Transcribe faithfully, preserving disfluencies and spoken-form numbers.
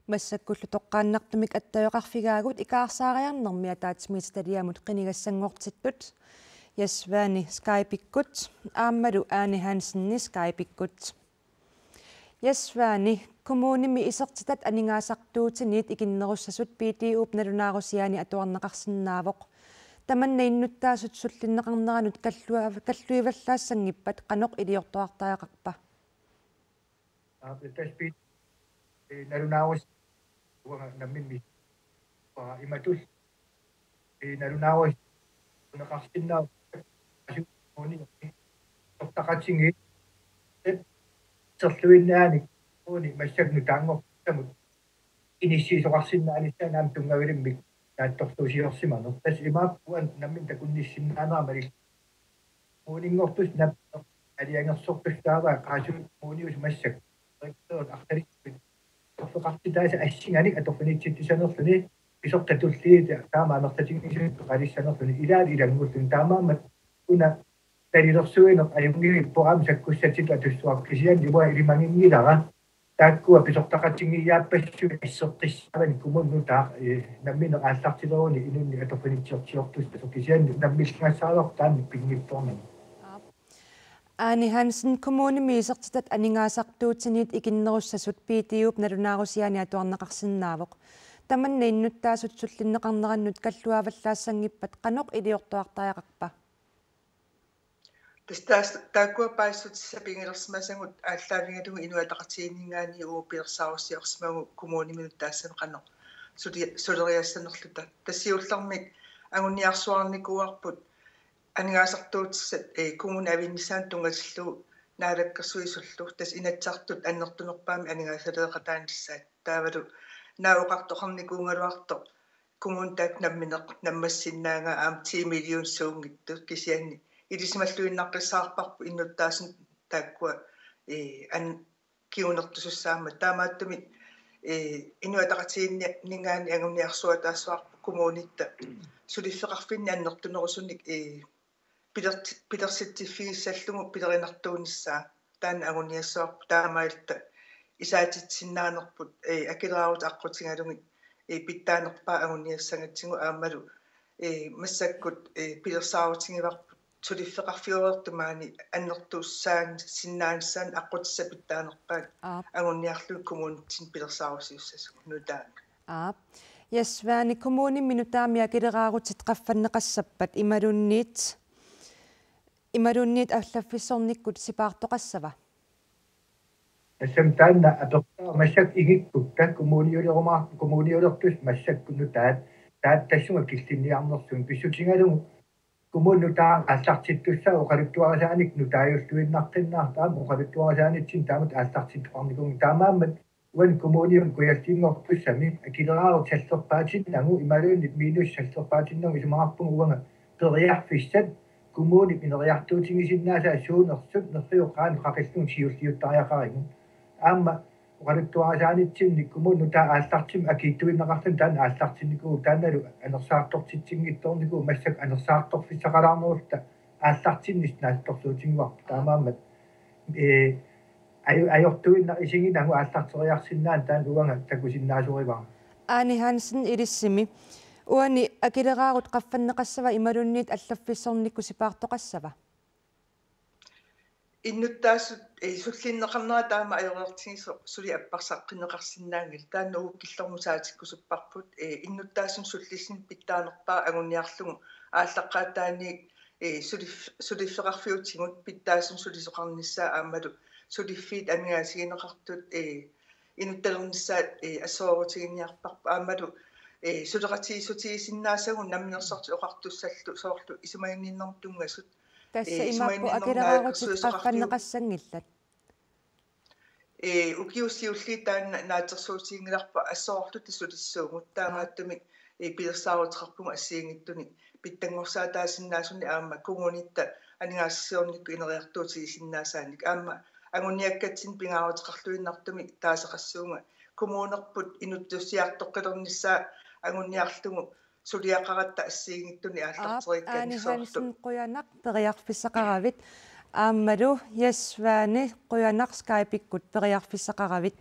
Massakkullu toqqaannartumik attaveqarfigaagut ikaarsaariarnermi ataatsimiititaliamut qinigassanngortittut Jes Svane Skype-ikkut aammalu Ane Hansen Skype-ikkut. Jes Svane, kommunimi isertitat aningaasartuutiniit ikinnerussasut B D U-p nalunaarusiaani atuarneqarsinnaavoq. Tamanna innuttaasut sullinneqarneranut kallua-, kalluivallaassanngippat qanoq iliortoqartariaqarpa? Aap, tassa B D U, eh, nalunaarus-, uanga namminneq, uanga imatut, eh, nalunaarus-, uneqarsinnaavoq, asuuni, tortaqatingi, serluinnaanik, uani massakkut nutaanngortamut, inissiisoqarsinnaanissaanut aamma tunngavilimmik naatsorsuusiorsimaneq. Tassa imaappoq uani nammineq takunnissinnaanera malillugu. Kommuninngortussat napparput aalajangersortussaavaat, Qaasuitsup Kommuniusoq massakkut direktørit arlalissuit atorfeqartitaasa assinganik atorfinitsitsissanerluni, pisortat tulliit taama amerlatigisut peqalissanerluni ilaat ilanngulluni. Taamaammat una nalilersuineq ajunngilaq, aamma sakkussatsitut atussuaq, kisianni uanga ilimaginngilara taakkua pisortaqatigiiaappassuit asseqqissaavanik kommunit nutaat, eh, namminneq aallartileruni inunnik atorfinitsiortiortussasoq, kisianni nammilligassaraluarpoq taanna pinngitsoornani. Aap. Ane Hansen, kommunimi isertitat aningaasartuutiniit ikinnerussasut B D U-p nalunaarusiaani atuarneqarsinnaavoq. Tamanna innuttaasut sullinneqarnerannut kalluavallaassanngippat qanoq iliortoqartariaqarpa? Tassa taas-, taakkua paasissutissat pigilersimasagut aallaavigalugu Inuit Ataqatigiinninngaanniit uagut pilersaarusiorsimavugut kommuniminnut taassuma qanoq suli-, suleriassanerluta. Tassa siullermik anguniarsuarnikuuarput aningaasartuutissat, eh, kommunip avinnissaanut tunngatillugu Naalakkersuisullu, tassa Inatsisartut annertunerpaamik aningaasaleeqataanissaat. Taavalu naak oqartoqarnikuugaluartoq kommuni taakku nammineq nammassinnaagaat aamma ti million suunngitsut, kisianni ilisimalluinnaqqissaarparput innuttaasunut taakkua, eh, an-, kingunertusussaammat. Taamaattumik, eh, Inuit Ataqatigiinninngaanniit anguniarsuataassavarput kommunitta suliffeqarfinni annertunerusunik, eh, piler-, pilersitsiffigissallugu pilerinartuunissaa. Taanna anguniassavarput, taamaalilluta isaatitsisinnaanerput, eh, akileraarutit aqqutigalugit, eh, pitsaanerpaat anguniassagatsigu aammalu, eh, massakkut, eh, pilersaarutigivarput suliffeqarfiureertut maani annertussaassinnaanissaannut aqqutissat pitsaanerpaat. Aap. Anguniarlugu kommunitsinni pilersaarusiussasugut nutaamik. Aap. Jes Svane, kommunimi nutaamik akileraarutit qaffanneqassappat imaluunniit, imaluunniit allaffissornikkut sipaartoqassava? Tassami taanna apertaa massakkut igikkutta kommuniulerumaa-, kommuniulertussat massakkut nutaat, taava tassunga killinniarnersut pissutigalugu kommunip nutaaq aallartittussaavoq oqaluttuarisaanikkut nutaajulluinnaqqinnaartoq, aamma oqaluttuarisaanitsinni taamatut aallartittoqarnikuunngilaat. Taamaammat uani kommunimi kujallinngortussami akileraarutit sallerpaatinnagu imaluunniit minus sallerpaatinnagu, isumaqarpunga uanga periarfissat kommunip ineriartuutigisinnaasaat suunersut nerriup qaanut qaqillugu siulliuttariaqarigut. Aamma oqaluttuarisaanitsinni kommunip nutaaq aallartimmik akiittuinnaqarluni taanna aallartinnikuuvoq, taannalu anersaartortitsinngitsoornikuuvoq, massakkut anersaartorfissaqalaarnerulluta aallartinnissaq naatsorsuutigivarput. Taamaammat, eh, aju-, ajortuinnaq isiginagu aallarteriarsinnaaneq taanna uanga takusinnaasorivara. Ane Hansen, ilissimi uani akileraarut qaffanneqassava imaluunniit allaffissornikkut sipaartoqassava? Innuttaasut, eh, sullinneqarnera taama ajoreertigisoq suli apparsaqqinneqarsinnaanngilaq. Taanna uagut killormut saatikkusupparput, eh, innuttaasunut sullissinut pitsaanerpaaq anguniarlugu aallaqqaataaniit, eh, sulif-, suliffeqarfiutigut pitsaasunut sulisoqarnissaa aammalu suliffiit aningaasigineqartut, eh, inuttalernissaat, eh, assorsuutiginniarparput aammalu, eh, suleqatigiissutigisinnaasagut Namminersorlutik Oqartussallu soorlu isumaginninnermut tunngasut. Tassa eh, imaappoq isumaginninnermut akileraarutsit naalakkersuisoqarfiup qaffanneqassanngillat. Eh, ukiut siulliit taanna naatsorsuutiginngilarput assorsuaq sulissuugut. Taamaattumik, eh, pilersaaruteqarpugut assigiinngitsunik pitsanngorsaataasinnaasunik aamma kommunitta aningaasarsiornikkut ineriartuutigisinnaasaanik. Aamma anguniakkatsinni pingaaruteqarluinnartumik taaseqassuunga kommunerput inuttuttussiartoqqilernissaa anguniarlugu suliaqaratta assigiinngitsunik. Aap, aallarteriikkanik Ane soorlu. Hansen, qujanaq periarfissaqaravit. Aammalu Jes Svane, qujanaq Skype-ikkut periarfissaqaravit.